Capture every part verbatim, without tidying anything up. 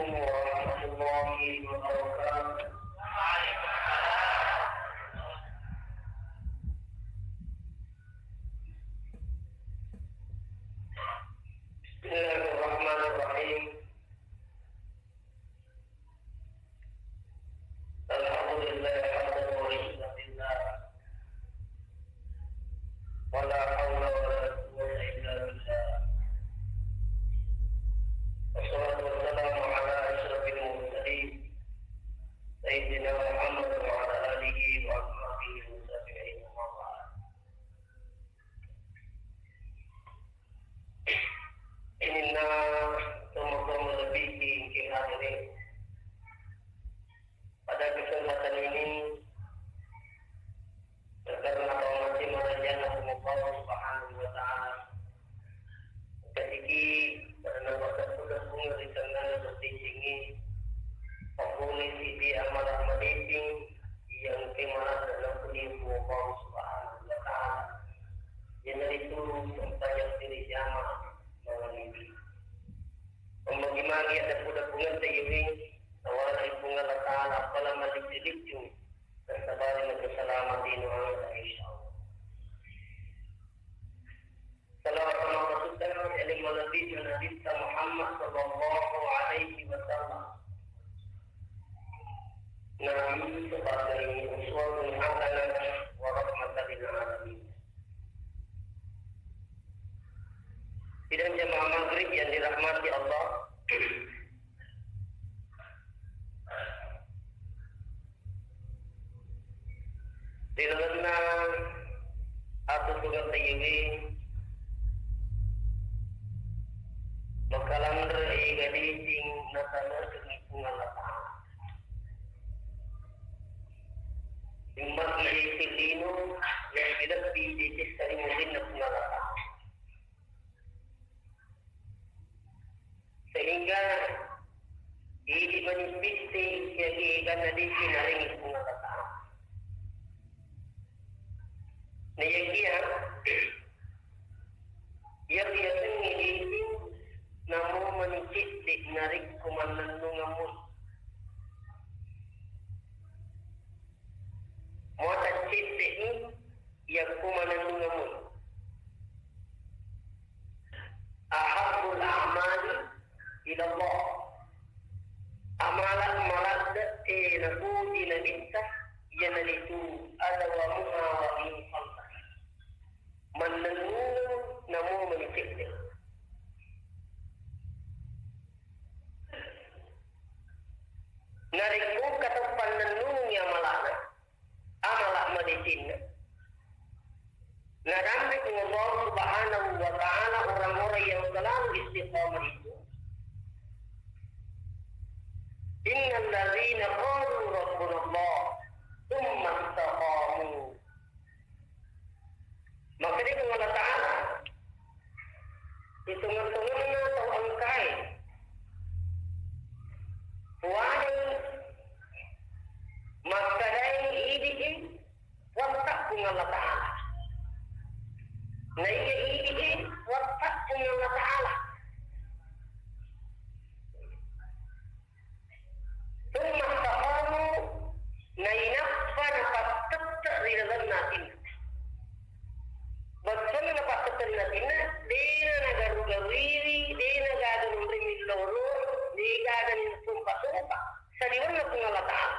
ورحمة الله وبركاته. بسم الله الرحمن الرحيم. الحمد لله حمدا وشكرا لله. ولا حول ولا قوة إلا بالله. والصلاة والسلام على أشرف المرسلين سيدنا محمد وعلى آله وأصحابه والتابعين، أما بعد. Sininna tomatoa malebbi'e engkae hadere. Pada kesempatan ini, karena kau masih merajana Allah Subhanahu wa Ta'ala, kasiki pada nabasa kuda bunga di tengah bertincingi, aku ni sidi amalan maliting yang kemalas dan aku ni Allah Subhanahu wa Ta'ala. Iyanaritu sempajang siri jama mangalibi. Magi-magi ada kuda bunga tayuwi, tawala ri Puang Allah Ta'ala, pala maliccu-liccu, nasabari na salama dino anga, insyaallah. Salawat sama pasukan, eling malebbi Nabi Muhammad sallallahu alaihi wasallam. Nabi sebagai uswatun hasanah wa rahmatan lil alamin. Sidang jamaah maghrib yang dirahmati Allah, ri lalenna atuo-tuongeng tayuwe, makalanre ega deceng natanekeng Puang Allah Ta'ala. Imma deceng lino, lebbi-lebbi deceng salimurinna Puang Allah Ta'ala. Sehingga idi mani pitte siaga eganna deceng narengi Puang Allah Ta'ala. Naiyakia iya riasengnge deceng, namo mani cedde narekko mannennungeng mui. Muatan cedde ni yakko mannennungeng mui. Ahabbul a'mali ila Allah. Amala maladde e napuji Nabitta iyanaritu adawamuha wa in qalla. Mannennungeng namo mani cedde. Narekko engka tau pannennungengngi amalana, amala madecenna, narampe Puang Allah Subhanahu wa Ta'ala orang-orang yang selalu istiqamah itu. Innal ladzina qalu rabbuna Allah tsumma istaqamu. Makkedai Puang Allah Ta'ala, ri tongeng-tongenna tau engkae puadai makkedai idi'i watta Puang Allah Ta'ala. Naiya idi'i watta Puang Allah Ta'ala. Tsumma istaqamu, nainappa napattette ri lalenna atinna. Bessana napattette ri lalenna atinna, dena nagaru-garuiwi, dena gaga nonroi millau ro, de gaga nassompa-sompa saliwenna Puang Allah Ta'ala.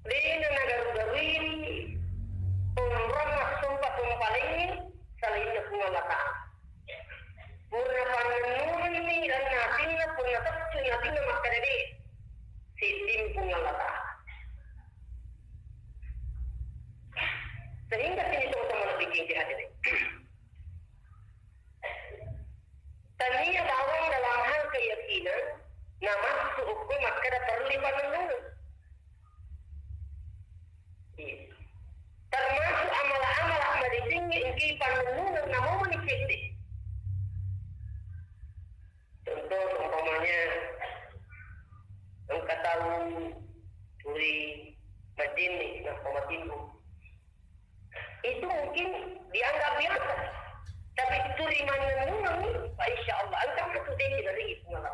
Dena nagaru-garuiwi onrong massompa-sompalengngi salainna Puang Allah Ta'ala. Purana pannennungenni lalenna atinna, purana teppu atinna makkeda de, sedding Puang Allah Ta'ala. Sehingga sini teman-teman bikin hadirin. Tania bawang dalam hal keyakinan, namassu okko makkeda perlu pannennungeng. Iya. Termasuk amala-amala madecengnge engki pannennungeng namo mani cedde. Contoh, umpamanya, engka tau tuli majjenne, nappa matinro. Itu mungkin dianggap biasa. Tapi tuli mannennungeng, Pak, insya Allah, engka matu deceng dari Puang Allah.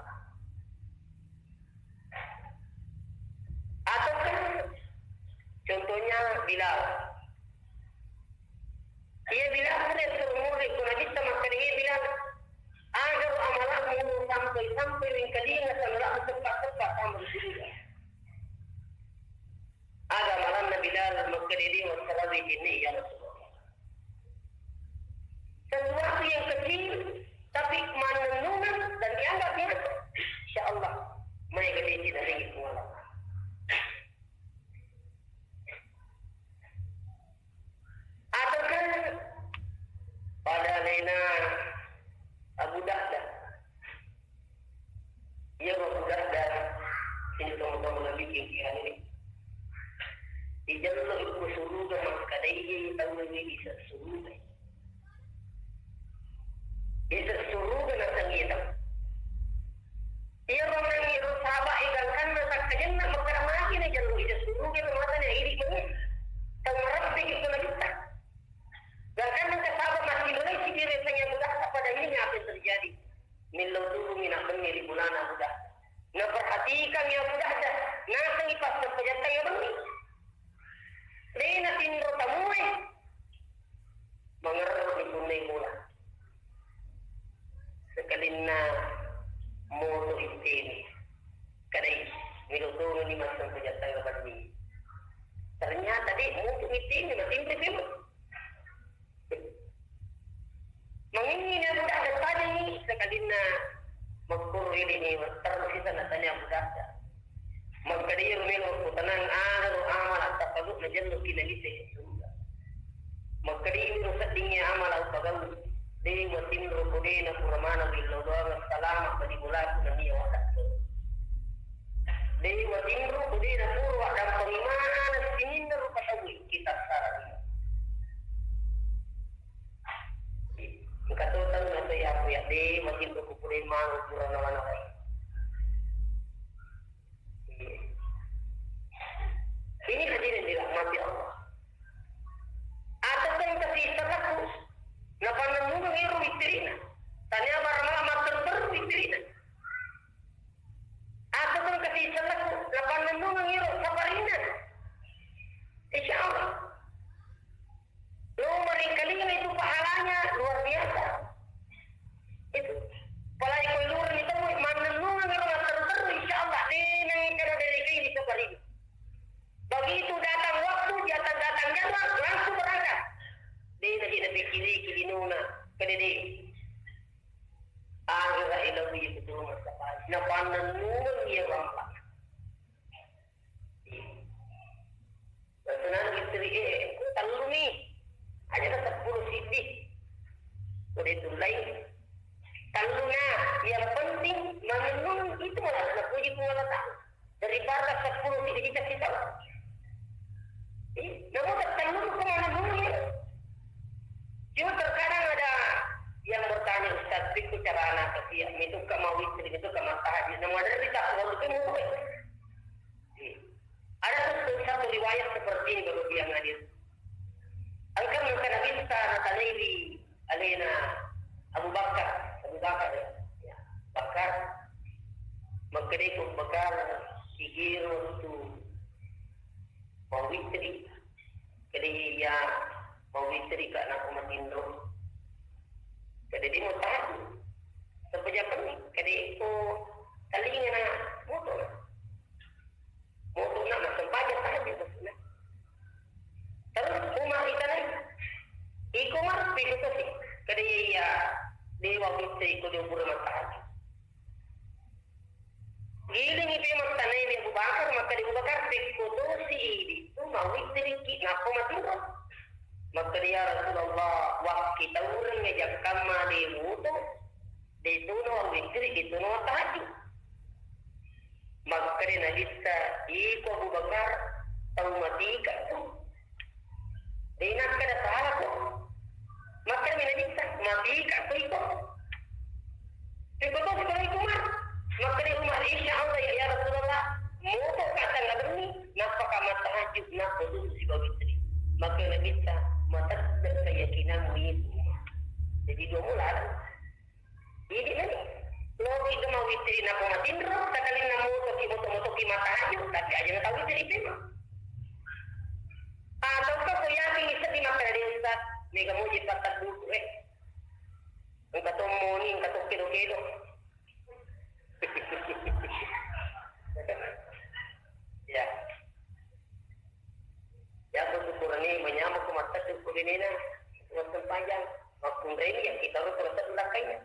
Ijallo ikko suruga makkedai tau ini bisa suruga. Bisa suruga nasang iya tau. Iya, romang iro sahaba e gangkanna sakkajenna makkeda magi na jallo ija suruga na mata na idi mani. Tau marabbe ki kuna bitta. Gangkanna ka sahaba masih mulai sikire sanya muda apa dan ini apa yang terjadi. Millau turungi nak benni ri bulana muda. Na perhatikan ya muda dah. Nasengi pas sepejatta ya benni. Dena tinro tamue. Mangerro ni punne mula. Sekalinna moto itteni. Kadai, melo tongeng ni massempajang tangga banni. Ternyata de moto itteni, matimpe memang. Mangingi ni abu dada tadi ni, sekalinna makkoro ini ni, terus kita nak tanya abu dada. Makkeda iyaro melo ko tenang, agaro amala tapagau najello ki nalite suruga. Makkeda iyaro seddingnge amala upagau, de watinro ko de napura maneng willau doang salama bali bolaku nennia wadakko. De watinro ko de napura waddampengi maneng sininna rupa tauwe kita sarani. Engka to tau nato yaku ya de watinro ko de maneng pura nawa-nawai. Ini hadirin dirahmati Allah. Atau kan kasih selaku, napannennungeng ero wittirina. Tania barmala matterru wittirina. Atau kan kasih selaku, napannennungeng ero sabarina. Insya Allah. Lo maringkalinga itu pahalanya luar biasa. Itu. Apalagi kau luar itu mannennungan kalau matteru-teru, insya Allah, tenang kalau dari kayak di safari. Begitu datang waktu, datang datang jadwal, langsung berangkat. Dia lagi nabi kiri kiri nuna, kedede. Akhirnya itu rumah safari. Nah, pannennungan dia rampak. Tenang istri, eh, tellu mi. Aja ke sepuluh sidi. Udah itu lain. Tellu na, yang penting menenun itu malah napuji Puang Allah Ta'ala. Daripada sepuluh sidi kita kita. Eh, namun tellu itu kemana dulu ya? Cuma terkadang ada yang bertanya, "Ustaz, itu cara anak kecil, itu kamu istri, itu kamu tahajud, namun ada di tak waktu itu." Ada satu, satu riwayat seperti ini, Bapak Ibu yang hadir. Engka mengkana bisa natanaiwi alena Abu Bakar, Abu Bakar ya. Ya, Bakar, makkedai Abu Bakar, sigiro tu mawitri, kedai ya mawitri ka nak matinro. Kedai dia mau tahajud. Sampai jam ni, kedai itu telinga nak motor. Moto na massempajang tahajud maksudna. Terus Umar itanai, iko Umar, piko tosi. Kada iya, iya, dewa witri iko di ubur mattahajud. Giling ipe mattanai di Abu Bakar, maka di Abu Bakar, piko tosi idi tu mawitri ki, nako matinro. Maka dia Rasulullah, wakki taureng jakkamma de moto. De'tono witri, de'tono tahajud. Makkeda Nabitta, "Iko Abu Bakar, tau matika tu." De nakkeda salako. Makkeda Nabitta, "Matika tu iko." Iko to siko iko Umar. Makkeda Umar, "Insya Allah ya, ya Rasulullah, moto ka tangga benni, nappa ka mattahajud, nappa tu sibawa witri." Makkeda Nabitta, "Matedde keyakinanmu itu Umar." Jadi dua mula. Idi mani. Loki ke mawitri nako matinro, sakalinna motoki, moto-motoki matahajud, tapi aja na tawitri pema. Atau ka ko yakin seddi makkeda, "Ustaz, mega muji pattadduku, eh. Engka to moni, engka to kedo-kedo." Ya. Yako tu kurani manyameng ko matteddu ko benena, massempajang, makkunrai ya kita ro ko matteddu lakkainna.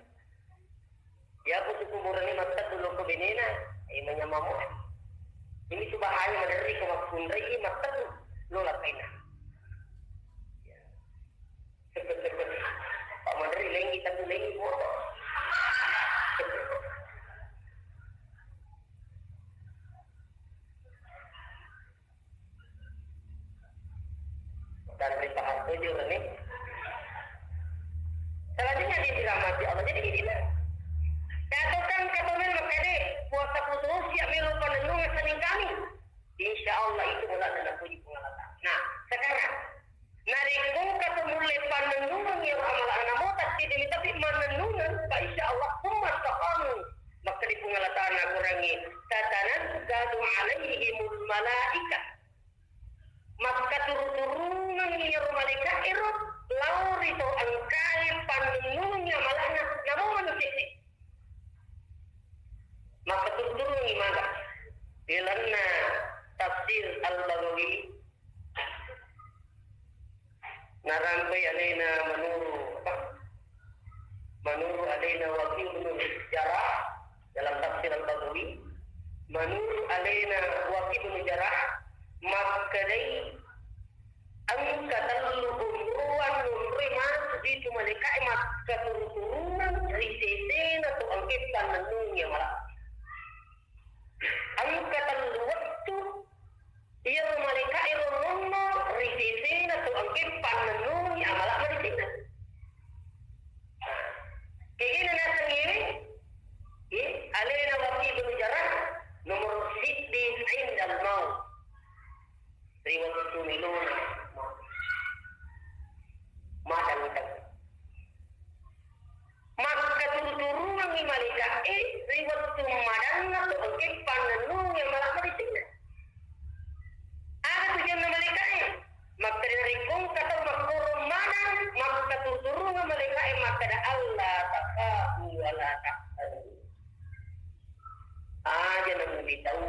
Yako tu kurani matteddu lo ko benena, eh, manyameng mo. Ini tu bahaya maderri ko makkunrai matteddu lo lakkainna. Ya. Pak Menteri, lengi, tapi lengi foto. Selanjutnya dia dirahmati Allah. Jadi gini lah. Katakan kata melo makkeda, puasa putusia melo panennungan sening kami. Insya Allah itu mulai dan puji pengalatan. Nah, sekarang narekko engka to mulle pannennungeng iyaro amala'na, namo takkidini tapi mannennungeng, fa insya Allah, tsumma istaqamu, makkeda Puang Allah Ta'ala kurangi, tatanazzalu alaihimul malaikah, makkaturu-turungeng iyaro malaika'e ro lao ri to engkae pannennungeng amala'na, namo manusia'e. Makkaturu-turungeng maga. Ilalenna tafsir Al-Baghawi, narampai alena menurut apa? Menurut alena Waqi' bin Jarrah dalam tafsir Al-Baghawi, menurut alena Waqi' bin Jarrah, makkedai engka tellu onroang nonroi masuk itu malaika'e makkaturu-turungeng ri sesena to engkae pannennungeng amala. Engka tellu wettu iyaro malaika'e ro nonno ri sesena to engkae pannennungeng amala madeceng. Kegana nasengngewe, ye, alena Waqi' bin Jarrah, nomor siddi indal maut. Ri wettu melona madang tau. Makkaturu-turungengngi malaika'e ri wettu madanna to engkae pannennungeng amala madecenna. Aga tujuanna malaika'e? Makkeda narekko engka tau makkoro madang, makkaturu-turungeng malaika'e makkeda, "Alla takhafu wa la tahzanu." Aja namumitau,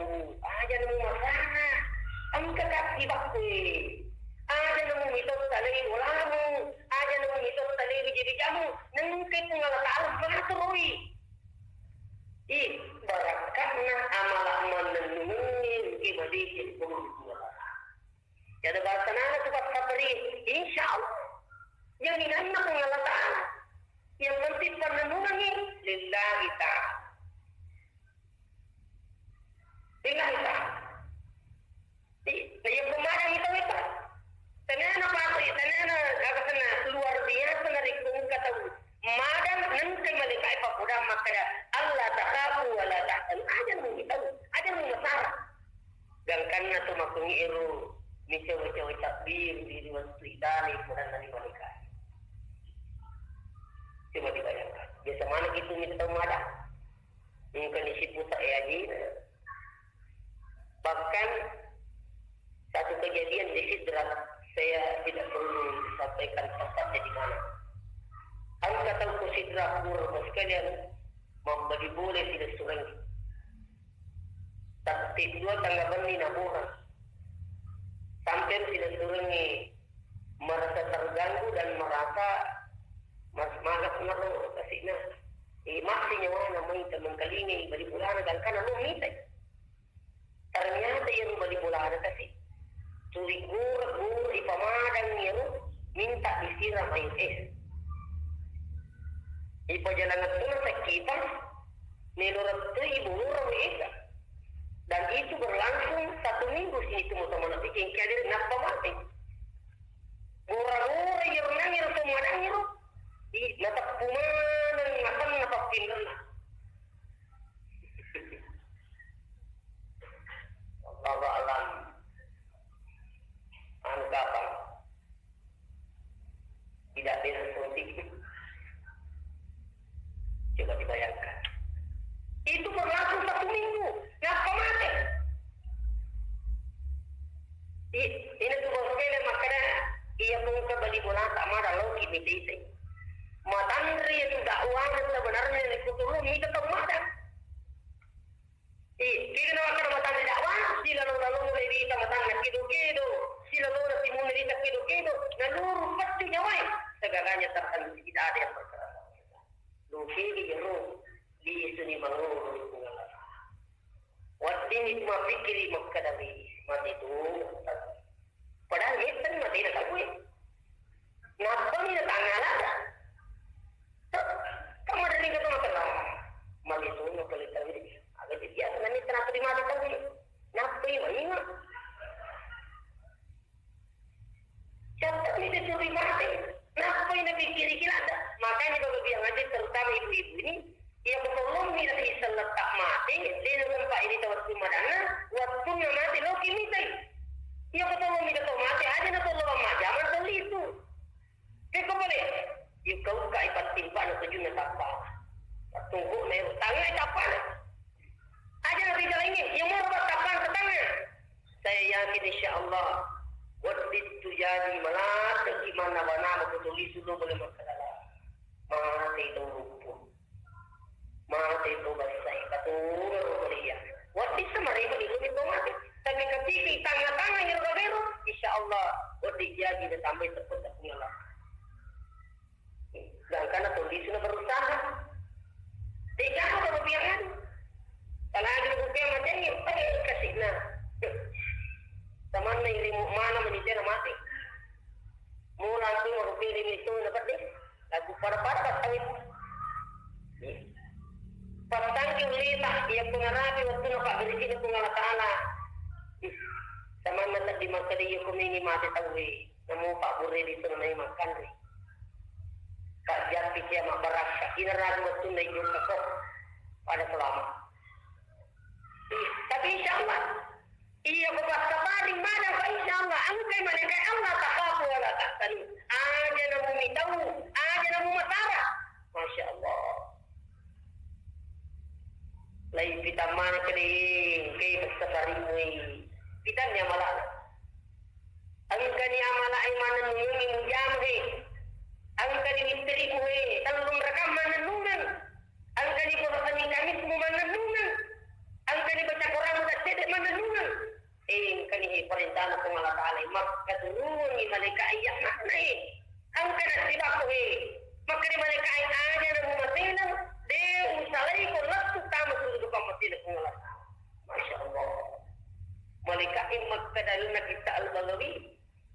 aja namumasara. Engka katti bakkue. Aja namumitau talei bolamu, aja namumitau talei wija-wijamu. Nengke Puang Allah Ta'ala maturoi. Ih, barakka'na amala mannennungengnge engke madeceng Puang Allah Ta'ala. Jadi bahasa nana tu pas sabri, insya Allah. Jaminanna Puang Allah Ta'ala. Yang penting pannennungengngi lillahi ta'ala. Lillahi ta'ala. Iya, iya, pemadang itu, itu. Taniana pasti, taniana, apa sana, luar biasa dari kata madang, nanti malaikat apa udah makkeda, "Alla takhafu wa la tahzanu." Aja mau kita, aja mau masalah. Gangkanna tu makkungi ero, misewa-sewa takbir di waktu idane, kemudian dari malaikat. Coba dibayangkan. Biasa mana gitu minta tahu madang. Engka nisiputa e ajina. Bahkan satu kejadian di Sidrah, saya tidak perlu sampaikan tempatnya di mana. Engka tau ku Sidrah, Bapak Ibu sekalian, mabbali bola silessureng. Tapi dua tangga benni naborang. Sampai silessurengngi merasa terganggu dan merasa mas-, malas naro kasihna. Eh, masih nyawana mai teman kalingai bali bolana gangkana lo mitai. Ternyata iyaro bali bolana kasi tuli gura-gura ipamadang iyaro minta disiram air es. Ipajalangan tuna sakita melo rettui bolorang esa. Dan itu berlangsung satu minggu sini itu mau teman bikin kadir napa mati. Gora-gora iyaro nangiro to madangiro. Ih, nateppu maneng asenna pappinrenna. Allahu a'lam. Anu kapang. Tidak beres politik. Coba dibayangkan. Itu berlangsung satu minggu. Napa mati? I-, ini tuh bos kalian makanya iya pun ke bali bola tak marah lo kimi titi. Matanri itu dakwah sebenarnya itu tuh lu minta tahu makan. Ih, kega na makkeda matanri dakwah, silalo-lalo mulai rita matanna kedo-kedo, silalo na simulai rita kedo-kedo, naluru paccu nyawae. Segalanya terhenti, tidak ada yang bergerak. Lo kega ro, di sini mangoro di Puang Allah. Waddini mappikiri makkeda wi, mati tu. Padahal mettani matena tauwe. Nappani na tangala. Kammadering kata masalah. Mati tu na pale tauwe. Aga jadi biasa nani tena terima di tauwe. Nappai manima. Siapa ni dia terima? Letta mate, de' nasempa irita wettu madanna, wettunna mate loki mitai. Iya ko tollo mita to mate, aja na tollo majjama to lisu. Pekko pale, ikau kai pattimpa na tujunna tappa. Tunggu na tangai tappa na. Aja na rita lainnya, yang mau roba tappa na tangai. Saya yakin insya Allah, wedding tu jadi malate ki mana bana ko to lisu lo boleh makkadala. Mate to rupu. Mate to bassai, katurunga ro kuliah. Wedding sama ribu di kulit to mate. Tapi ketika tanga-tanga yang ro bero, insya Allah, wedding jadi dan tambahin tepuk tepuk Allah. Dan karena kondisi na berusaha. Tidak apa kebiangan. Kalau ada kebiangan mate, eh, kasih nah. Tamanna irimu mana menitena mati. Mula aku mau pilih itu dapat deh. Lagu pada-pada pas tawit. Pasangki ulita, iya pengarapi waktu na Pak Berisi na Puang Allah Ta'ala. Samanna tadi makkeda iya kumini mate tauwe. Namo Pak Bure di sana mai makan ri. Pak Jati cia mak barasa. Ina ragu waktu na ijo kok. Pada selama. Tapi insya Allah, iya ko passapari mana, fa insya Allah, engkai malaikat Allah takhafu wa la tahzanu. Aja namu mitau, aja namu matara. Masya Allah. Lai pitan mana kedeng, engkai passaparimu. Pitan ni amalana. Engkani amala e manennungengi mujama he. Engkani mittirimu he, tellung rakang manennungeng. Engkani puasa Senin Kamis mu manennungeng. Engkani baca Quran mu taccede manennungeng. Eh, engkani he parentana Puang Allah Ta'ala, makkaturungi malaika iya makna he. Engkana sibako he. Makkani malaika e aja na mumatenang, de usalai ko lettu tama suruga pammatena Puang Allah Ta'ala. Masya Allah. Malaika e makkada na kitta Al-Baghawi.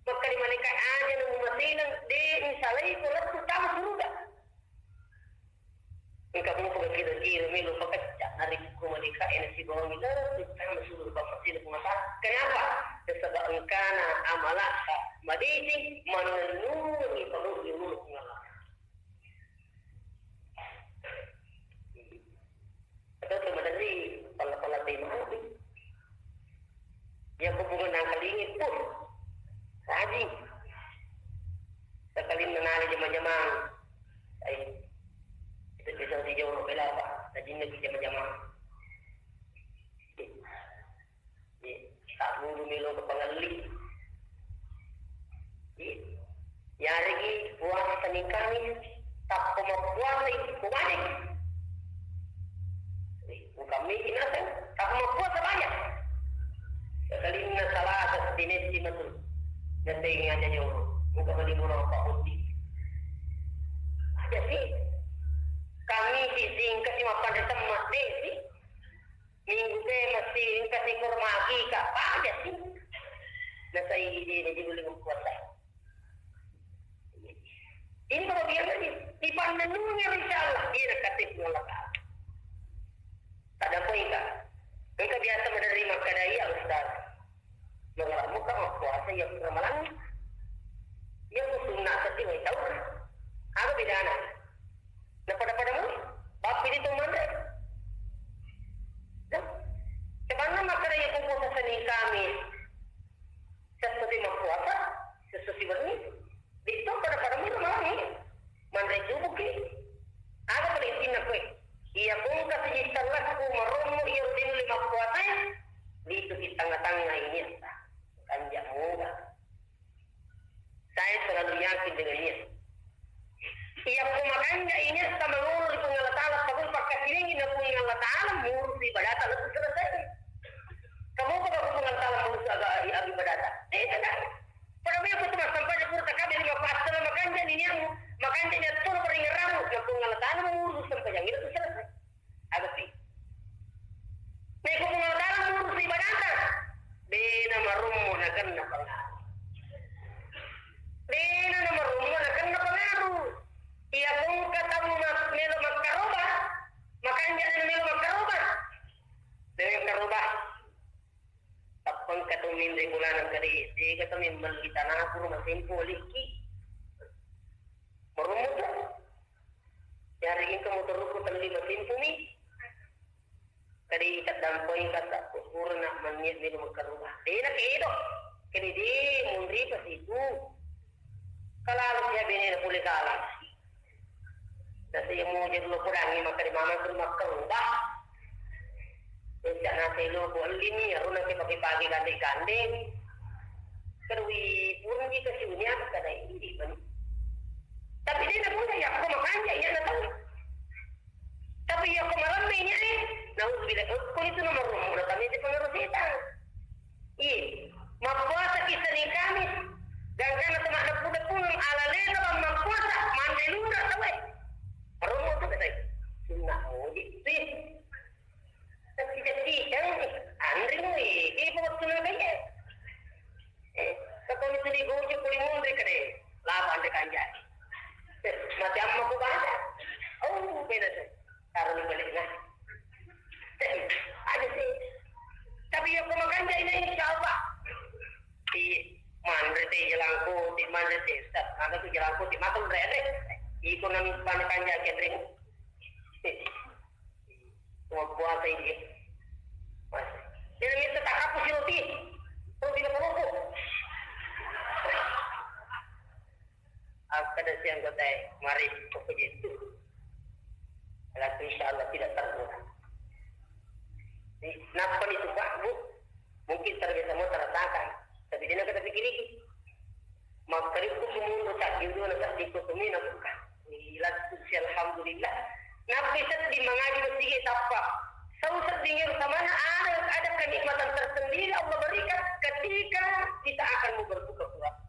Makkani malaika aja na mumatenang, de usalai ko lettu tama suruga. Engka mupa kira-kira melo pakecca narekko malaika e nasibawangi lettu tama suruga pammatena Puang Allah Ta'ala. Kenapa? Nasaba engkana amalaka madeceng manennungi pamuri Puang Allah Ta'ala. Atau tu maderri pala-pala tema. Iya ko bunga nangkalingi, puh, rajing. Sakalinna nala jama-jamang. Ai, itu bisa dijawab bela apa? Rajinna ki jama-jamang. Iya, tak dulu melo ke pangelli. Iya. Yaregi puasa Senin Kamis, tappa mappuasa itu kubanyak. Bukan miki naseng, tappa mappuasa banyak. Sekalinna Salasa Sinetti matu. Ngeteng aja joro. Bukan beli murah Pak Budi. Aja sih. Kami sih singkat sih mapan di tempat deh sih. Minggu ke mesti engka sikor maki ka paja sih. Nasai ide ne julu lima puasa. Ini kalau biar lagi dipandang dulu ya insya Allah. Iya dekat Allah Ta'ala. Tak ada poin kak. Engka biasa menerima kada iya Ustaz. Mengalamu kak puasa yang ramalan. Iya ku sunnah sedih wai tahu. Apa bedana? Na pada-pada mui, bappi ditu manre. Nah, sebenarnya makkeda iya ko puasa Senin Kamis, sesuai mappuasa, sesuai wenni, ditu pada-pada mui malangi. Manre subuki. Aga pada intinna koe? Iya ko engka siji sellakku marommo iya ro dinu lima puasa, ditu di tengah-tengah ini apa? Kanjak muda. Saya selalu yakin dengan niat. Iya, ko makanja ini sama lulu di Puang Allah Ta'ala, pagul pakkasilingi na Puang Allah Ta'ala, murus ibadata lettu selesai. Kamu kok Puang Allah Ta'ala murus aga ibadata? Tidak, tidak. Pada aku tuh mas sampai pura tak ada lima pasal makanja ini yang makanja ini tuh beringat ramu, na Puang Allah Ta'ala murus sampai yang itu selesai. Aga pi? Naiko Puang Allah Ta'ala murus ibadata, de na marummo nakenna pengaruh. De na marummo nakenna pengaruh. Iya ko engka tau ma-, melo makkaroba, makanja na melo makkaroba. De makkaroba. Tappa engka tau minre bolana kade, de ga tau melli tanah pura masempo likki. Marummo tu. Jari engka motorku telli matimpu mi. Dei taddampoi kasa purna manniat melo makkaruba. Dena kedo. Kene de munri pasitu. Kalalu sia benena pole kala. Nasa iya muja dulu podangi maka di mama suruh makkaruba. Encana selo ko ellini, aruna ke pake-pake gande-gande. Kerui purni ke siuni apa kada ini, Bang. Tapi dena muda ya, aku makanja iya na tahu. Tapi iya ko malemme ini, eh, nauzubillah, ko itu nomor rumah, tapi itu pengaruh setan. Iya, mappuasa ki Senin Kamis, gangkana tama depung-depung, ala lena bang mappuasa, manre lura tau, eh. Romo tu kata, sunnah muji, sih. Tapi jadi kan, anre mu, eh, eh, waktu nang kaya. Eh, katoni tu di gojo kuli munri kade. Laba anre kanja. Eh, mati amma ku bada. Oh, beda tu. Taruh di balik nah. Eh, ada sih. Tapi ya pemakanja ini insya Allah. Di manre te jalangku, di manre te. Ustaz, ada tu jalangku, di mata udah ada. Iko nang pamakanja catering. Mau puasa ini. Mas. Jadi itu tak hapus roti. Roti nak rokok. Akkeda si anggota, mari ko pejetu. Lalu insya Allah tidak terguna. Di, nappa itu Pak, Bu? Mungkin terbiasa mau terasakan. Tapi dia nak kita pikir ini. Makkarikku sumundu tak judul nak di kutumi nak buka. Ilattu si alhamdulillah. Nappi seddi mangaji masigi tappa. Sau sedding ero samana ada, ada kenikmatan tersendiri Allah berikan ketika kita akan mau berbuka puasa.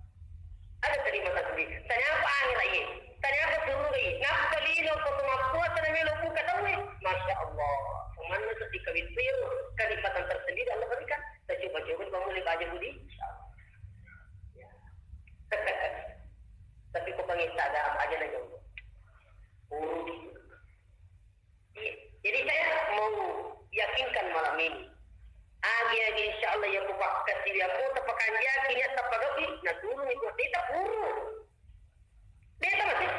Ada kenikmatan sendiri. Tanyapa akhirat ini? Tanyapa surga ini? Nappa lino ko mappuasa na melo buka tauwe? Masya Allah. Samanna seddi kawin ero kenikmatan tersendiri Allah berikan. Kita coba-coba di bambu baja budi. Insya Allah. Ya. Tapi ko pangita ada apa aja na jomblo. Urus. Iya. Jadi saya mau yakinkan malam ini. Agi-agi insya Allah ya ku pakkasi ya ku tapakanjaki niat tapagawi, nah turun itu deta puru. Deta masih.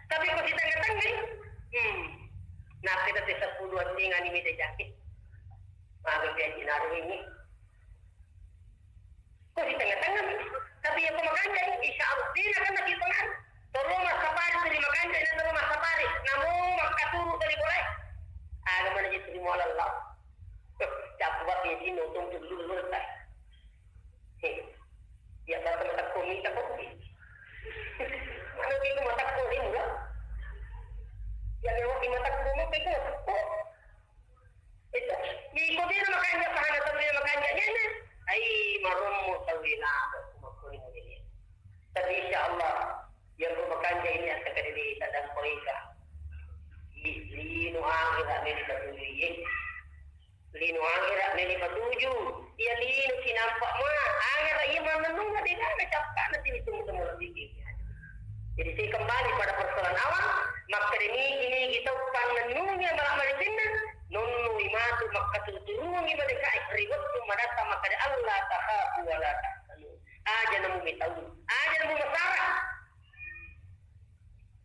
Tapi ko di tengah-tengah, hmm. Nah kita desa puluhan tinggal ini beda jaki. Maka dia jinaru ini. Ko di tengah-tengah. Tapi ya pemakanja, insya Allah. Dia akan lagi pengaruh. Tolong mas sapari tu di makanja, ini tolong mas sapari. Namu makkaturu dari boleh. Ada mana jadi terima Allah. Capu bak di sini untung dulu dulu tak. Heh. Ya bahasa matakku minta kopi. Mana itu matakku ini mula. Ya lewat di matakku mau itu. Itu, iko dena makanja pahana tau dena makanja nyana. Ai, marommo tau dena apa, kuma kuni mudene. Tapi insya Allah, yang ku makanja ini akan kada deta dan poika. Ih, lino akhirat meni patuju, ye. Lino akhirat meni patuju. Iya lino sinampak ma. Akhirat iya manenung dena ada cappa na sini tunggu temu lagi. Jadi saya kembali pada persoalan awal, makkeda nigi-nigi tau pannennungi amala-amala jenna, nonnui matu makkaturu-turungi malaikae ri wettu madatta makkeda, "Alla takhafu wa la tahzanu." Aja namu mitau, aja namu masara.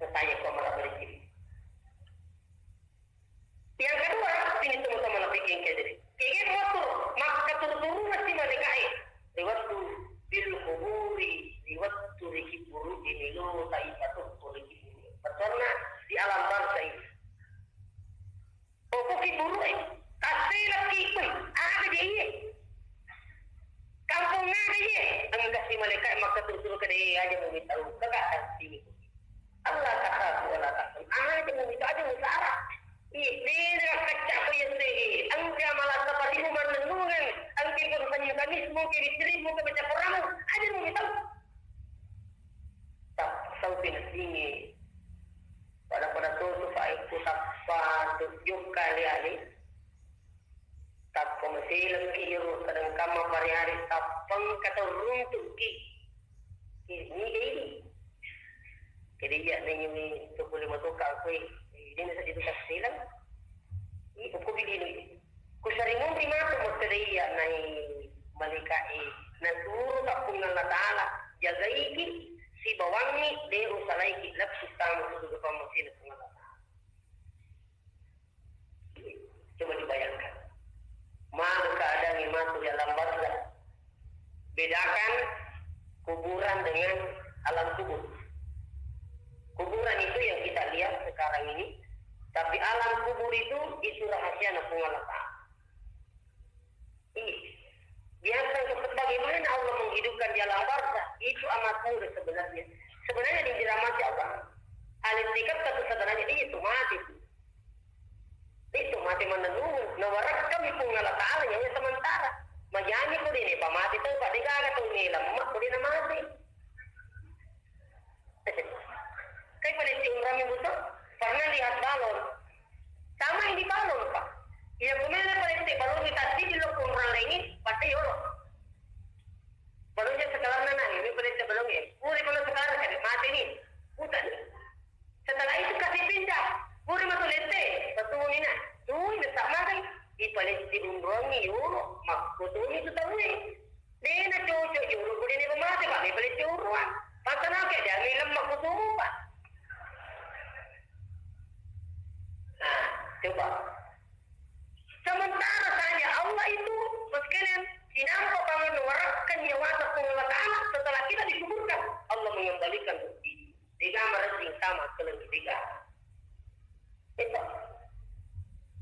Saya ko amala-amala jenna. Yang kedua, sini teman-teman lagi yang kayak jadi. Kayak gitu waktu makkaturu-turunna si malaikae. Ri wettu bil kuburi, ri wettu ri kuburu, di melo tai patukku ri kuburu. Betulna di alam barzah ini. Pokok kuburu, eh, kasih lagi, eh, ada dia, iya. Kampung ada, iya. Enggak si malaikae makkaturu-turu ke dia aja mau minta lu. Enggak ada sini. Alla takhafu wa la tahzanu. Aja mu itu, aja mu sara. Ih, dena kacca ko iya segi. Engka mala saparimu mannennungeng. Engka ko Senin Kamis mu ke, Senin mu ke baca Quran mu. Aja mu itu. Tak, sau pinasingi. Pada-pada susu fa iku tappa tujuh kali ali. Tappa maselekki iyaro sedangkan mapari-ari tappang kata runtukki. Ini deh. Jadi iya nengini toko lima toka aku ini saja itu tak selang. Ini aku pilih ini. Ku sering ngomong mata makkeda iya nai malaikat eh. Nah turu tappung Allah Ta'ala. Jagaiki, sibawangi, de usalaiki, lapsi tamu susu depan masih Allah Ta'ala. Coba dibayangkan. di alam barzah. Bedakan kuburan dengan alam kubur. Kuburan itu yang kita lihat sekarang ini, tapi alam kubur itu, itu rahasia Puang Allah Ta'ala. Iya. Biasa untuk bagaimana Allah menghidupkan di alam barzah, itu amat mudah sebenarnya. Sebenarnya diramati Allah. Al-i'tikaf satu sebenarnya dia itu mati. Itu mate mannennungeng, nawarekkami Puang Allah Ta'ala nyawa sementara. Majani ko dene pamate tau, Pak, degaga tau melemma ko dena mate. Kai palecce umrah mi buto, pernah lihat balon. Sama ini balon, Pak. Iya, kumene palecce balon di tadi di lo umrah laingi, pasti yolo. Balon je sekarang nana ini palecce balon ya. Uri kalau sekarang kan mate ni. Bukan. Setelah itu kasih pindah. Puri matu lette, patuni na. Tui na tak magai. Ipalette umrongi yolo. Makkutuni tu taue. Dena cocok yolo. Kudini pemate, Pak. Ipalette umroan. Pasana ke dia milam makkutupa. Nah, coba. Sementara saja Allah itu, sekalian, sinampa bangun warakkan nyawa Puang Allah Ta'ala setelah kita dikuburkan. Allah mengembalikan rezeki. Dega marejjing sama keleng dega. Itu.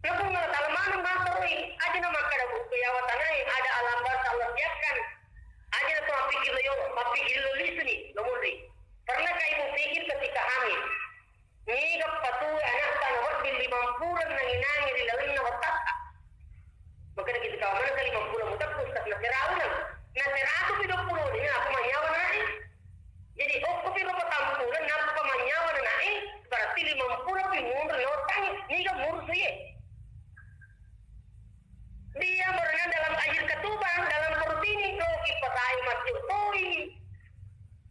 Naku ngalatalamana matoroi, aja na makkada buku yawa tanae, ada alam barzah Allah siapkan. Aja na tu mappikir lo yo, mappikir lo lisu ni, lo muri. Pernahkah ibu pikir ketika hamil? Niga patue anakta na wedding limang bulan nangi-nangi ri lalenna wattatta. Makkeda gitu, kawan mana ke lima puluh mutak, Ustaz, na seraunang. Na seratu pi dua puluh, ini aku manyawa naik. Jadi, okko pi rupa tampunan, nappa manyawa naik, berarti lima puluh pi mundur na otangi, niga murus ye. Dia berenang dalam air ketubang, dalam perut ini, lo kipasai masuk toi.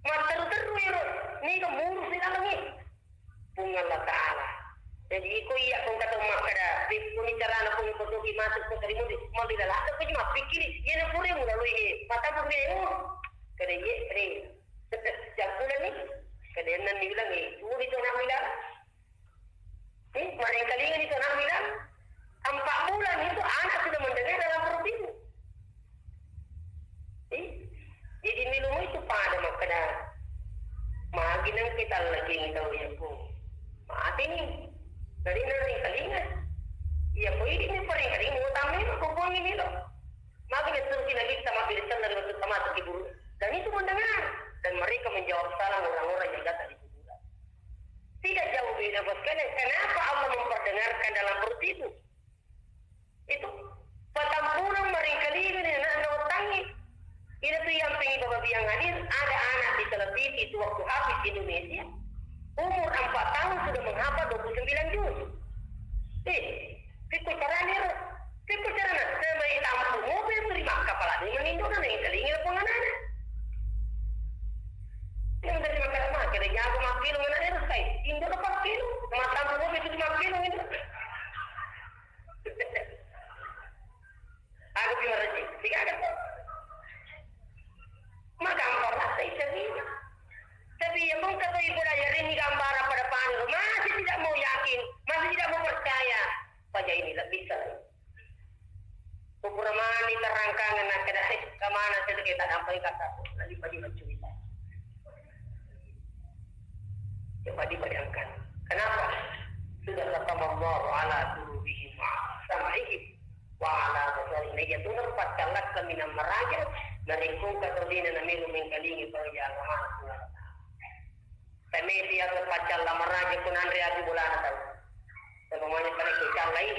Matteru-teru iro, niga murus di dalam ini. Puang Allah Ta'ala. Jadi, iko iya kong kata makkada, pekko ni carana kong iko toki masuk ke kalimundi, mau dilalaka ko cuma pikiri, iya na pura yang lalu ini, mata pura yang, kada iya, kada iya. Jakulah ni, kada yang nan dibilang, eh, tunggu di tengah bilang. Eh, mereka lihat di tengah bilang, empat bulan itu anak sudah mendengar dalam perut ibu. Eh, jadi melo itu pada makkada, magi nang kita lagi tahu ya, Puang. Mati ni. Dari nang ringkalinga. Iya, ko ini ni paringkalinga, mau tamai ko Puang ini lo. Magi na suruh kita bisa mampir sana dari waktu sama ke guru. Dan itu mendengar. Dan mereka menjawab salam orang-orang yang datang di kuburan. Tidak jauh beda, Bos. Kenapa Allah memperdengarkan dalam perut ibu? Itu patampunang maringkalinga ni anak-anak tangi. Ini tuh yang pengen Bapak bilang hadir, ada anak di televisi itu waktu habis di Indonesia, umur empat tahun sudah menghafal dua puluh sembilan juz. Eh, pikku caranya, pikku caranya, sebagai tampung mobil terima kepala ini menindok dan yang telinga pengenana. Yang dari makan mah, kita jago makin mana harus kai, indok lepas kilo, makan mobil itu makin itu. Aku pi marejjing. Tiga ada tuh. Magampang rasa itu. Tapi yang mungkin kata ibu dah, ya, ini gambar apa depan itu. Masih tidak mau yakin, masih tidak mau percaya. Paja ini lebih bisa. Pura mani terangkangan nak kena, eh, kemana saya kita sampai kata. Lagi pagi mencuri. Coba dibayangkan. Kenapa? Sudah kata Allah ala qulubihim wa sam'ihim wa ala absarihim. Iya, benar paccallakka minang maraja, narekko engka tau dena namelo mengkalingi pengajian agama. Tapi dia paccalla maraja kunanre aju bolana tau. Semuanya pada kecallai.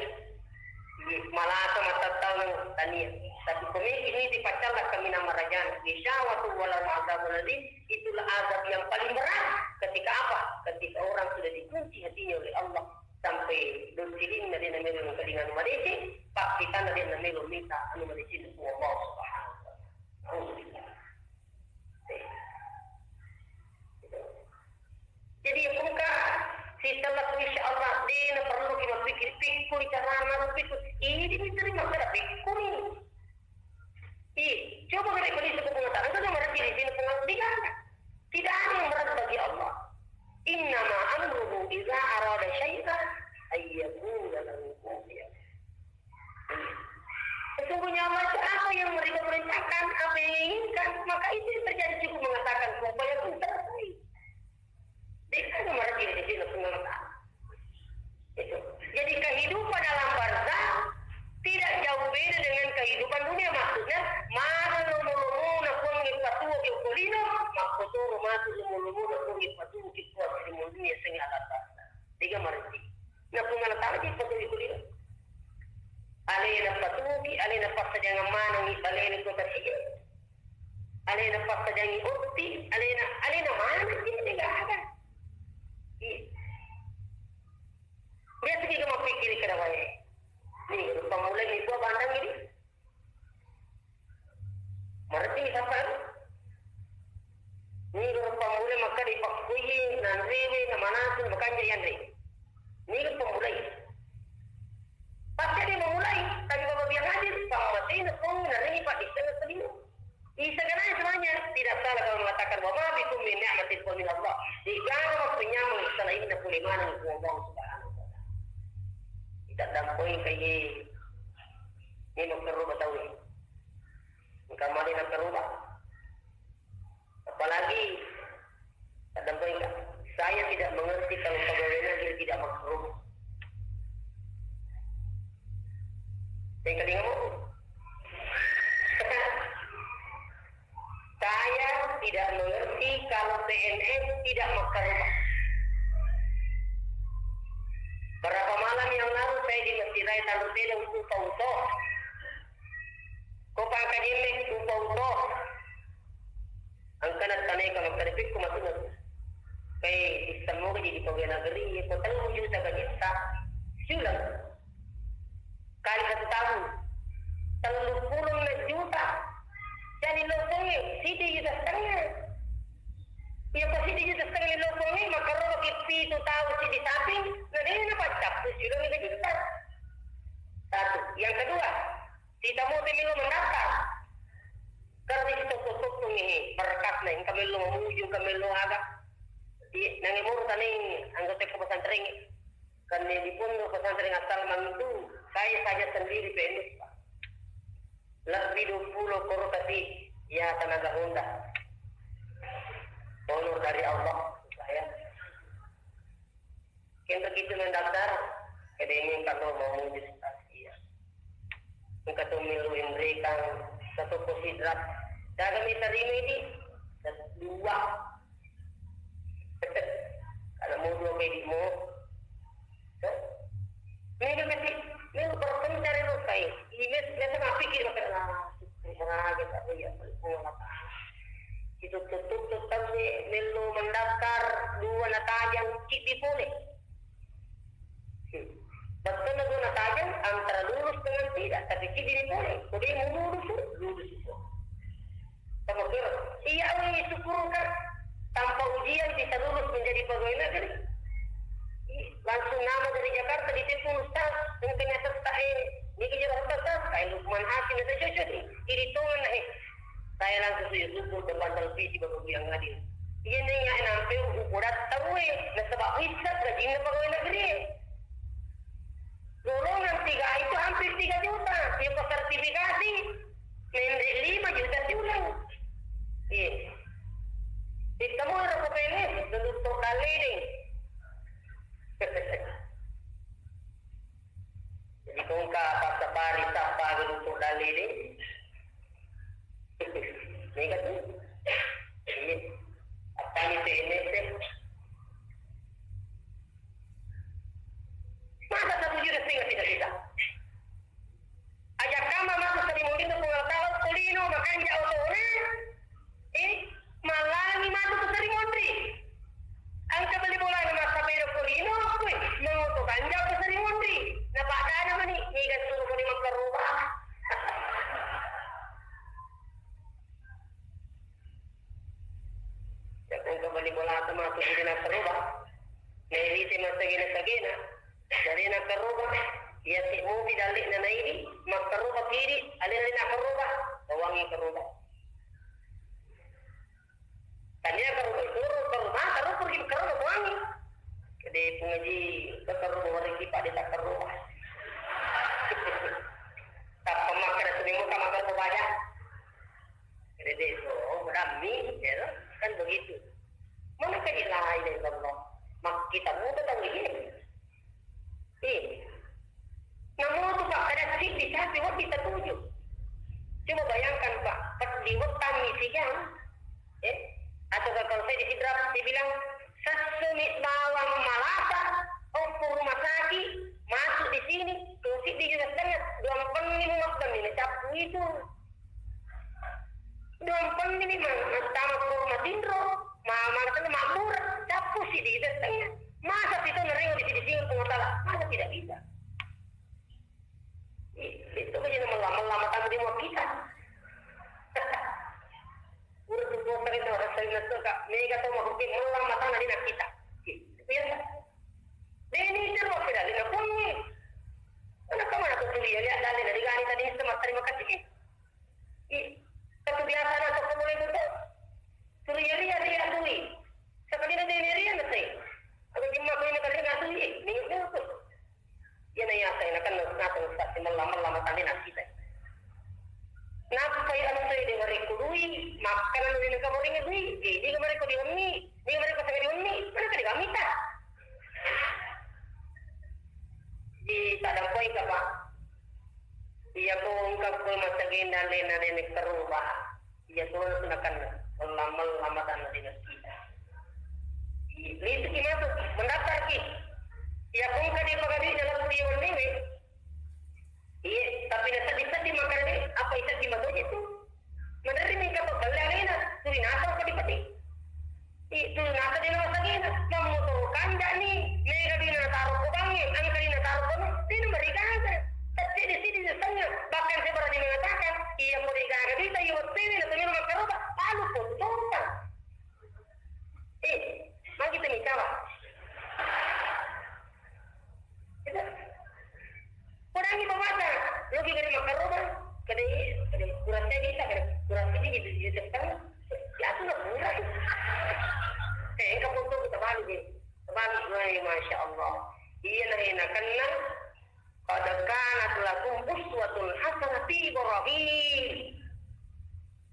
Malasa matattau tania. Tapi pemimpin ini dipaccallakka minang marajana. Isyawatu walau azabun alim, itulah azab yang paling berat. Ketika apa? Ketika orang sudah dikunci hatinya oleh Allah. Sampai dosilinna dia namelo mengkalinga anu madeceng, pakkitanna dia namelo minta anu madeceng Allah Subhanahu wa Ta'ala. Alhamdulillah. Jadi, ya, engka sisellekku, insya Allah, de' naperlu ki mappikir, pikkuni carana, pikkuni. Ini diterima kada pikkuni. Ih, coba kada kau di sepuluh tahun, itu sama rezeki di sini pengajian. Tidak ada yang berat bagi Allah. Innama amruhu idza arada syai'an ayyakuna lahu kun fayakun. Sesungguhnya Allah itu apa yang mereka perintahkan, apa yang ia inginkan, maka itu yang terjadi, cukup mengatakan kun fayakun, selesai. Dia kan mereka di sini Allah Ta'ala. Itu. Jadi kehidupan alam barzah tidak jauh beda dengan kehidupan dunia. Maksudnya, magi lomo-lomona Puang e patuo ki okko lino, makkotoro matu lomo-lomona Puang e patuo ki okko dunia seng alam barzah. Tiga marti. Na Puang Allah Ta'ala je patuo ki okko lino. Alena patuo ki, alena passajangan manengi balena kota sigi. Alena passajangi otti, alena, alena maneng ki, de gaga. Iya. Biasa ki mappikiri kada wae. Ni, pammulai mi buah bandang ini. Marti sampai. Ni, pammulai maka dipakkui, nanrewe, namanasu, makanja yanre. Ni, pammulai. Pasti ada yang memulai, tapi Bapak bilang aja, pammatena Puang, narengi Pak di tengah selino. Isa ganai semuanya, tidak salah kalau mengatakan bahwa ma bikum min ni'matin fa min Allah. Jika ada waktunya selain pole maneng Puang Allah Subhanahu wa Ta'ala. Tidak dampoi kaye. Ini makerubah tahu ni. Engka mali nakerubah. Apalagi, kadang baik, saya tidak mengerti kalau pegawai negeri tidak makerubah. Saya kali ngomong. Saya tidak mengerti kalau P N S tidak makerubah. Berapa malam yang lalu saya di Masjid Raya Tanjung Tedong, Kupang Utoh. Ko pangkajemme, Kupang Utoh. Engkana taneka makkarepekko matu. Kae, issemmoga jadi pegawai negeri, ko tellu juta gajitta siuleng. Kali satu tahun, telluppulo juta. Jadi lopongnge, siddi juta setengah. Iya, ko siddi juta setengah lopongnge, makkaroba ki pitu tau siddi saping, na dena paccappu siuleng gajitta. Satu. Yang kedua, Sitamu te melo mendaftar. Karena itu totto-totto ngehe, berkatna, engka melo mamuju, engka melo aga. Di, nange moro taneng anggota pesantren. Karena di pondok pesantren Asal Mantu, saya saja sendiri P N S, Pak. Lebih dua puluh korupsi, ya, tenaga Honda. Honor dari Allah, saya. Kenapa kita mendaftar? Kedai ini engka to mau menjadi saksi, ya. Engka to melu endrekang, satu ko sidrat. Daga mita rimi di? Dua. Kalau mau dua kali mau. Mega kasi, mega berpencar itu kai. Ini biasa mah pikir makan lah. Itu tutup-tutup tapi melu mendaftar dua natajang cik di pole. Betul lagu natajang antara lulus dengan tidak, tapi tidak boleh. Kode mau lulus, lulus itu. Kamu kira? Iya, weh, syukur kan. Tanpa ujian bisa lulus menjadi pegawai negeri. Ih, langsung nama dari Jakarta ditelepon, "Ustaz, yang ternyata tak eh, ini kerja Ustaz, Ustaz, kayak Lukman Hakim, itu cocok nih." Jadi tongan eh. Saya langsung sujud syukur depan televisi baru bilang hadir. Iya nih, ya, nampe udah tahu eh, nasaba bisa gajinya pegawai negeri. Golongan tiga itu hampir tiga juta. Ya, pas sertifikasi, mendek lima juta siuleng. Iya. Ditemu orang P N S, duduk tok daliding. Jadi, kongka pas safari, sapa duduk tok daliding. Mega tu. Iya. Apa ni P N S? Masa satu juta setengah tidak bisa? Aja kama matu sari monri na Puang Allah Taala ko lino makanja otona, eh, malangi matu ko sari monri. Engka bali bolana massapeda ko lino, weh, mangoto kanja ko sari monri. Na paddana mani, niga suro ko di makkaroba. Engka bali bolata matu ko di makkaroba. Nairite massagena-sagena. Jadi nakkaroba, iya si mupi dalle'na naidi, makkaroba kidi, alena nakkaroba, bawangi karoba. Tania karoba itu, karoba, karoba pergi karoba bawangi. Kede pengaji, karoba wariki pada tak karoba. Tak pemakai Ada siddi sapi wedding tatuju. Coba bayangkan, Pak, pas di wettang isi jam, eh, atau kalau saya di Sidrap, dia bilang, "Sessuni bawang malasa, oh, ke rumah sakit, masuk di sini, ke siddi juta setengah, dua empat lima belas menit, cappu itu." Dua empat lima, ma-, mattama ko matinro, ma-, ma-, mabbura, cappu siddi juta setengah. Masa kita nerima di sini Puang Ta'ala? Masa tidak bisa? I-, itu aja nama lama-lama tamu di muat kita. Udah tuh, tuh, sering tuh, sering tuh, Kak. Mega tuh, mau bikin lama-lama tamu di muat kita. Gitu ya. Deh, ini terus tidak ada pun nih. Anak kamu anak kuliah, lihat, lihat, lihat, lihat, lihat, terima kasih. I, kebiasaan atau kamu itu tuh, suruh ya ria, ria dui. Sekali nanti ini ria nanti. Aku cuma aku ini kali nggak dui, minyak tuh. Iya, na iya, saya kan natang sasi melama-lama tadi nasi teh. Nappai assai de marekko dui, makkana dui nengka moring dui, eh, dia marekko dionni, dia marekko sanga dionni, mana kali kami ta? Di tadampoi ka, Pak. Iya, ko engka ko masagenda lena nenek keruba. Iya, ko nakan melama-lama tanah di kita. Itu ki masuk, mendaftar ki. Iya, ko engka di pagari dalam kuliah nenek. Iya, tapi na sedih-sedih makanya apa itu di masuk itu. Menerima kapang belle alena, tuli nasang ko dipeti. Itu nasa di nama sagena, mammotoro kanja ni, mega dina nataro ko bangnge, engka dina nataro ko no, dina marigaga. Tette di sini setengah, bahkan saya berani mengatakan, iya ko digaga dita, iya wettewe, na tumino makkaroba, lalu potong. Eh, magi temi kawa. Itu. Kurangi pemata, lo ki gari makkaroba, kade, kade, kurang saya bisa, kade, kurang saya gitu, gitu, kan? Ya, aku nggak murah. Eh, engka foto kita balik, deh. Balik, wah, Masya Allah. Iya, nah, enak, kena. Qad kanat lakum uswatun hasanah fi Ibrahim.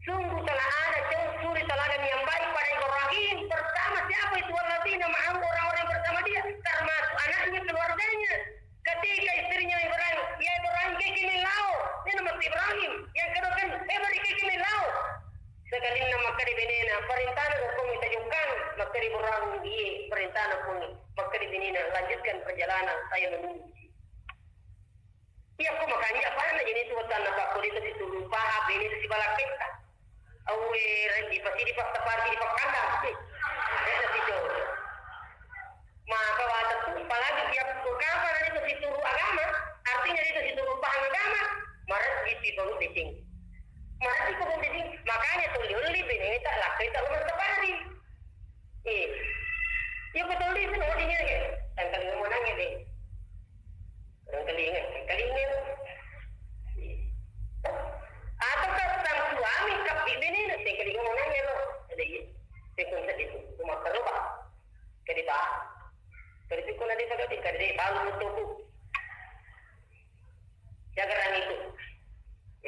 Sungguh telah ada suri teladan yang baik pada Ibrahim. Pertama siapa itu? Alladzina ma'ahu, orang-orang yang bersama dia, termasuk anaknya, keluarganya. Ketika istrinya Ibrahim, "Ya Ibrahim, kekini lao." Ini nama Ibrahim. Yang kedua kan, "Eh, beri kekini lao." Sekalinna makkeda benena, "Perintahna Puang tajokkan." Makkeda Ibrahim, "Iya, perintahna Puang." Makkeda benena, "Lanjutkan perjalanan, saya menunggu." Iya, ko makanja' pana jadi itu wetanna pakko itu situru paha bene itu sibalakketta. Awe, rejji pasti dipaksa-pasti dipakkandang. Eh, itu situ. Maka wata tu, apalagi tiap ko kapan itu situru agama, artinya itu situru paham agama, marejji pi baru deceng. Marejji ko deceng, makanya tuli-uli bene tak lakketta lo mastapari. Eh. Iya, betul itu, no, dia lagi. Tangkal mau nanya deh. Orang kelinga, kelinga. Atau kan sang suami, tapi bini nanti kelinga mau nanya lo. Ada iya. Saya pun tadi itu, cuma terlupa. Kadi ba. Kadi pikun ada pada di, kadi baru betul. Jagarang itu.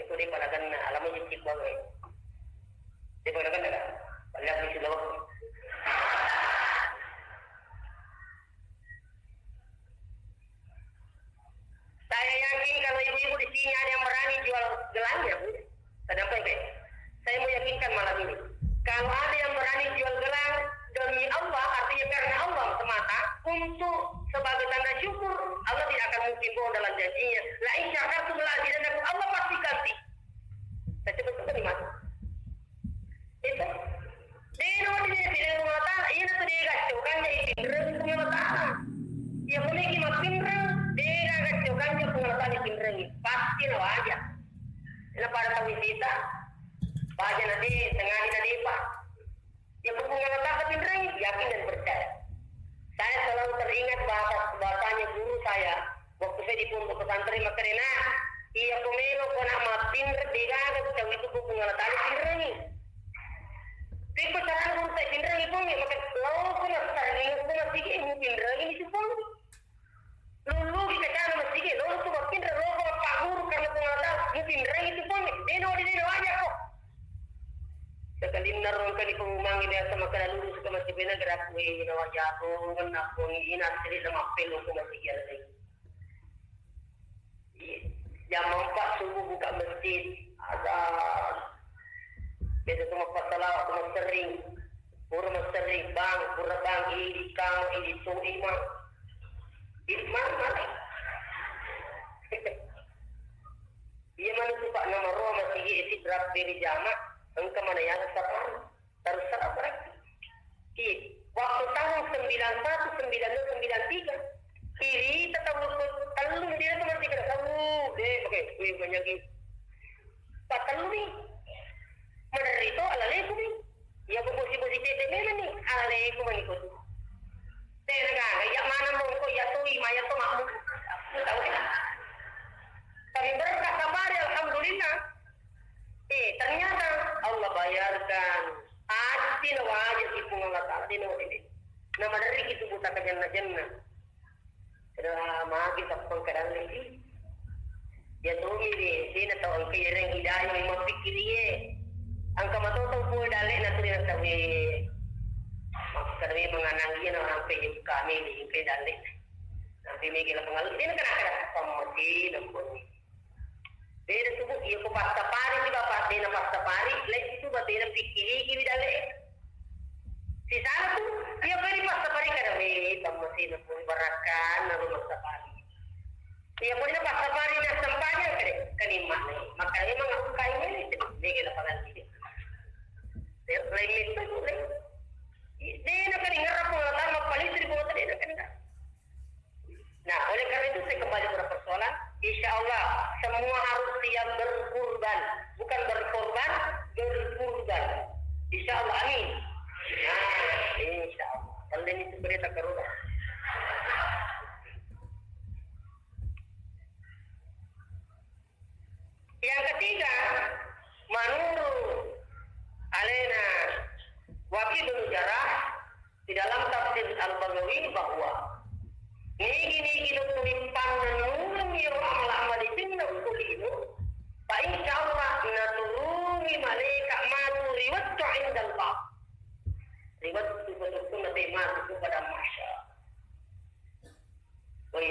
Itu di pada kena, alamu cicik banget. Di pada kena, kan? Banyak di sini. Saya yakin kalau ibu-ibu di sini ada yang berani jual gelangnya, Bu. Saya sampaikan, saya mau yakinkan malam ini. Kalau ada yang berani jual gelang demi Allah, artinya karena Allah semata, untuk sebagai tanda syukur, Allah tidak akan mungkin bohong dalam janjinya. "La in syakartum la azidannakum," Allah pasti ganti. Saya sebut itu di mana? Itu. Dena wedding dipilih Puang Allah Ta'ala, iyana tu dega cokanja itinreng Puang Allah Ta'ala. Iya, ko meki mappinreng, dega cokanja Puang Allah Ta'ala itinrengi. Pasti na waja. Na pada tau sita, waja na de, tengah na depa. Iya, ko Puang Allah Ta'ala tinrengi, yakin dan percaya. Saya selalu teringat bahasa, bahasanya guru saya, waktu saya di pondok pesantren, makkeda, "Nah, iya ko melo ko nak mappinreng, degaga tau itu ko Puang Allah Ta'ala tinrengi." Pekko carana guru saya tinrengi pun, maka lo ko nak sering ko masih mu tinrengi itu pun. Lulu kita cara masih lo tu mappinreng, lo ko pagguru karena Puang Allah Ta'ala, mu tinrengi itu pun. Deno di deno aja ko. Sekalinna rongka di pengumuman biasa makkeda lulu suka masih bina gerak, weh, ina wajah ko, ngena ko, ina seri sama pelu ko masih jalan. Iya. Jam empat subuh buka masjid, azan. Biasa tu mappasalawat tu masserring. Pura masserring, bang, pura bang, idi kama, idi tu ima. Di mana? Iya mana tu pak nama roh masih isi berapa dari jama, engka mana yang sapar. Terserah mereka. Iya. Waktu tahun sembilan satu, sembilan dua, sembilan tiga, kiri tetap tellu dia tu masih kena tahu. Deh, oke, wih, banyak ni. Pak tellu ni. Menerito ala leku ni. Ya, bosi-bosi tete memang ni. Ala leku mani kau tu. Tena gaga, ya mana mongko, ya tui, maya to makmu. Tahu deh. Tapi berkat sapari, alhamdulillah. Eh, ternyata Allah bayarkan. Pasti na wajib di Puang Allah Ta'ala, di nawa ini. Nama dari itu buta kejenna-jenna. Kena magi sappang kedalle. Ya tumi deh, sini tau engke yereng hidayah memang pikirie. Angka matau tau pun dalle na tuli na tawe. Makkada memang anang iya na sampai kami di engke dalle. Sampai mege la pengalu, dia na kena kena sappang mati, nampun. Beda tu, Bu. Iya, ko passapari si Bapak, dena passapari, lagi tu batena pikkiriki wi dalle. Si sana tu, iya, ko di passapari kada, weh, tammasena pun barakan, lalu passapari. Iya, ko dena passapari, na sempanya kada, kanimma, nih. Maka emang aku kain ini, dege la pangan ini. Lain itu tu, lain. Dena kali ngerap pengalaman, paling sering pengalaman dena kan. Nah, oleh karena itu saya kembali pada persoalan, insya Allah semua harus siap berkurban, bukan berkorban, berkurban. Insya Allah, amin. Nah, insya Allah. Kalau ini berita corona. Yang ketiga, menurut alena Waqi bin Jarrah di dalam tafsir Al-Baghawi bahwa nigi-nigi nuttu rippannennureng iyaro amal-amal ipinna ukulino, fa insya Allah naturungi malaika matu riwettu indal bab. Riwettu betul-betul nanti matu kepada masyarakat. Woi,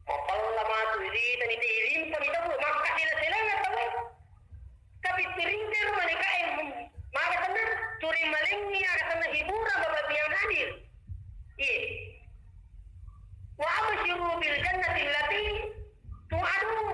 mapella matu iritani te, ilimpani tau, makkasela-selana tau. Tapi tiringkai ro malaikae, maga senna, turi malengngi aga senna hiburan Bapak Ibu yang hadir. Iya. Wa absyiru bil jannati allati tu'adun.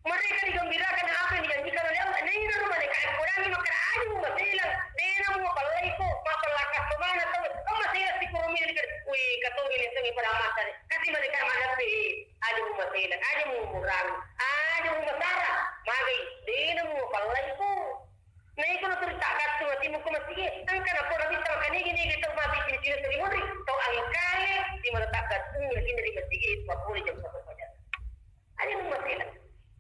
Mereka digembirakan apa yang dijanjikan oleh Allah. Nah, ini rumah dekat. Kurang ini makan aja mau masalah. Dena mau apa lagi kok? Makan lakas kemana tahu? Kau masalah si kurumi ini kan. Wih, kata ini sengi pada masa ni. Kasih mereka mana sih? Aja mau masalah, aja mau murang, aja mau masalah. Magi, dena mau apa lagi kok? Nah, itu lo cerita katu hati muka masih. Kan kenapa Nabi sama kan ini, ini kita mati sini sini sering muri. Tau angkale di mana tak katu ini dari masjid itu boleh jam satu saja. Ada yang masih.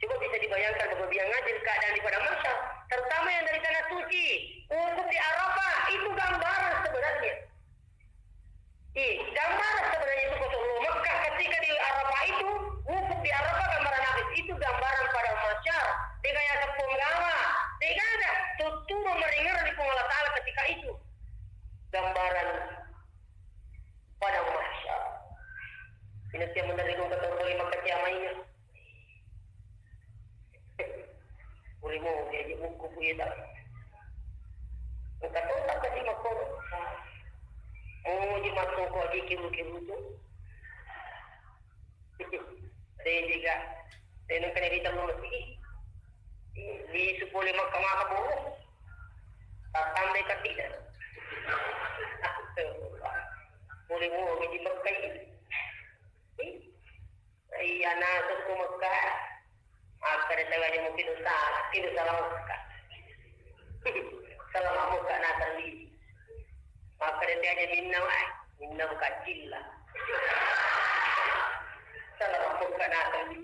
Coba bisa dibayangkan bahwa dia ngajar keadaan di padang mahsyar, terutama yang dari tanah suci, wukuf di Arafah, itu gambaran sebenarnya. Ih, gambaran sebenarnya itu kosong lo Mekah ketika di Arafah itu, wukuf di Arafah gambaran apa? Itu gambaran padang mahsyar. Dia kayak sepenggawa, dia ada tutu meringara di Puang Allah Ta'ala ketika itu. Gambaran padang mahsyar. Ini tiap menerima kata orang Mekah kiamat ini. Uri mo, dia je buku ku ita. Engka to tak kasi makko. Mo je masuk ko aja kiru-kiru tu. Dega, dena kena di tamu mesti. Di sepuluh maka maka bohong. Tatang deka tidak. Boleh mo, gaji makai. Iya, naseng ku Mekah. Makkeda tau aja mungkin dosa, mungkin dosa la Mekah. Salah Mekah naseng di. Makkeda tau aja minna, ah, minna bukan cilla. Salah Mekah naseng di.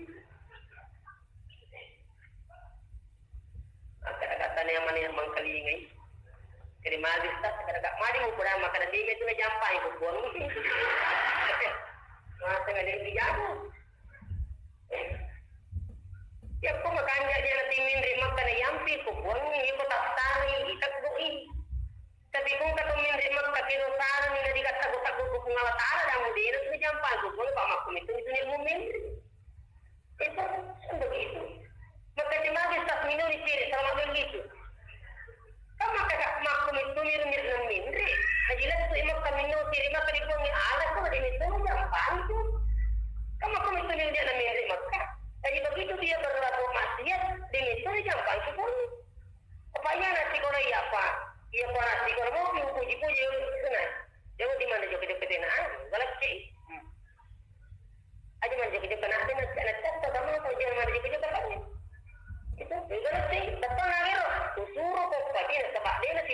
Akkada-kaddani amani mangkalingai. Jadi magis ta, akkada-, magi mupura, makkada dime tu najampai ko Puang. Masa ngadek dijago. Ya ko makanja dia nanti minri makkada yampi ko Puang, iko tastari, itakbui. Tapi kung kato minri makkada kiro sarani na dikatta ko takut ko Puang Allah Ta'ala, dan mudena tu najampai ko Puang, pa makkumitu itu ilmu minri. Eh,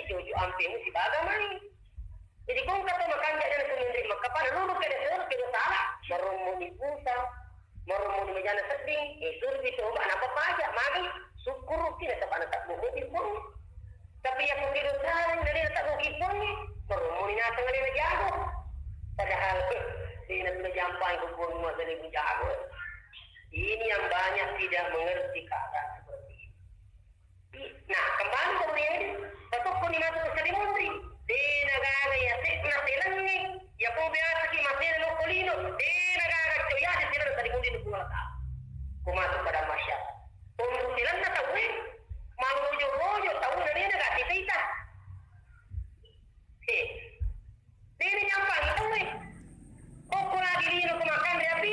Jojo ampemu sibaga mai. Jadi kongka to makanja dena kuminri makka pada lulu kede soro kede sala. Marommo ni busa, marommo ni majana sedding, eh suru pi toba napa paja magi, syukur kina tapa na tabbu mo pi pun. Tapi yang mungkin dosa yang dari tak mungkin pun ni, marommo ni nasa ngalena jago. Padahal eh, dena sudah jampai ke pun masa ni jago. Ini yang banyak tidak mengerti keadaan seperti ini. Nah, kembali ke Mulia ini, tetokko ni matu ke Salimunri. Dena gaga ya sekna selengi, ya ko biasa ki masena no kolino. Dena gaga coya di selengi Salimunri no Puang Allah Ta'ala. Ko matu pada masyarakat. Tunggu selenna tawe, malojo-lojo tauna dena gak kita. Eh, dena jampangi tauwe. Kokko lagi lino ko makanre api.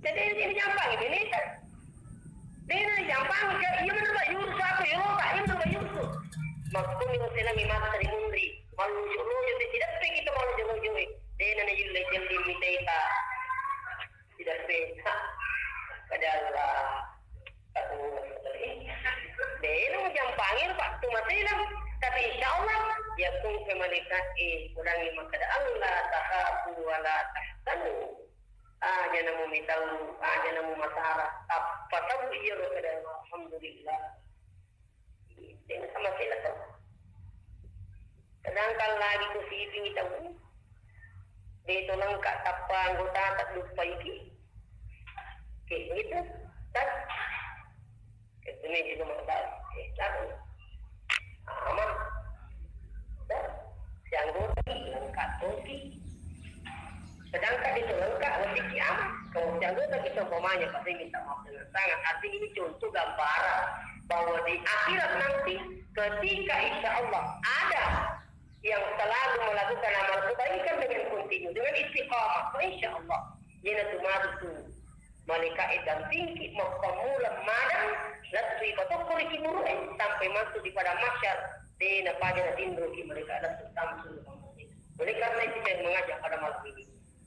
Jadi dena jampangi beneta. Dena jampangi ke iya menurut Pak Yunus aku ya Pak, iya menurut Pak Yunus. Maksudnya selengi mata Salimunri. Malojo-lojo te tidak pe kita malojo-lojo. Dena ne yulle jelli miteta. Tidak pe. Pada Allah. Dena mujampangin Pak tu masih. Tapi insya Allah ya pun ke malaikat eh ulangi maka Allah tahabu wala tahzanu. Aja namu mitau, aja namu masara. Apa tahu iya lo kada alhamdulillah. Dena sama sila tu. Sedangkan lagi ku siping tahu. Dena lengkap tappa anggota tak lupa iki. Oke, gitu. Kan? Itu nih juga mau tahu. Eh, tahu. Aman. Dah. Si anggota lengkap toki. Sedangkan itu lengkap rezeki aman. Kalau si anggota kita umpamanya pasti minta maaf dengan sangat. Artinya ini contoh gambaran bahwa di akhirat nanti ketika insya Allah ada yang selalu melakukan amal kebaikan dengan kontinu, dengan istiqamah, insya Allah, iyanatu matu malaikat dampingki mappammula madang, lettu ipatokko ri kuburu'e sampai masuk di padang mahsyar, de napaja natinroki malaikat lettu tama surga. Oleh karena itu saya mengajak pada malam ini,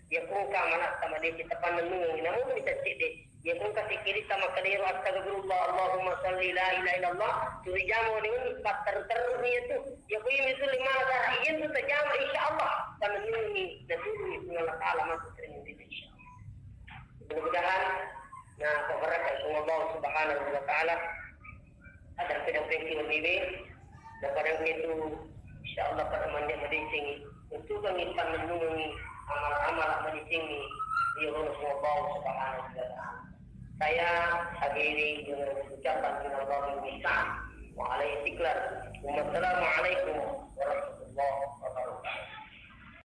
ya kungka mana sama dia kita panenung namun kita cedde. Ya kungka sikiritta makkedero, "Astagfirullah, Allahumma shalli, la ilaha illallah." Turi jama wenni-wenni, patteru-teruni itu. Ya ku ini sulit malah cara ijen tu terjama, insya Allah. Panenungi, naturuni Puang Allah Ta'ala masuk ke dalam diri, insya Allah. Mudah-mudahan, nah, keberkatan Allah Subhanahu wa Ta'ala. Ada pedang-pedang ini, dan pada itu, insya Allah, pada manja madeceng, untuk kami panenungi amal-amal madeceng di Allah Subhanahu wa Ta'ala. Saya akhiri dengan ucapan minallah minal musta'an. Wa alaihi istiqlal. Wassalamualaikum warahmatullahi wabarakatuh.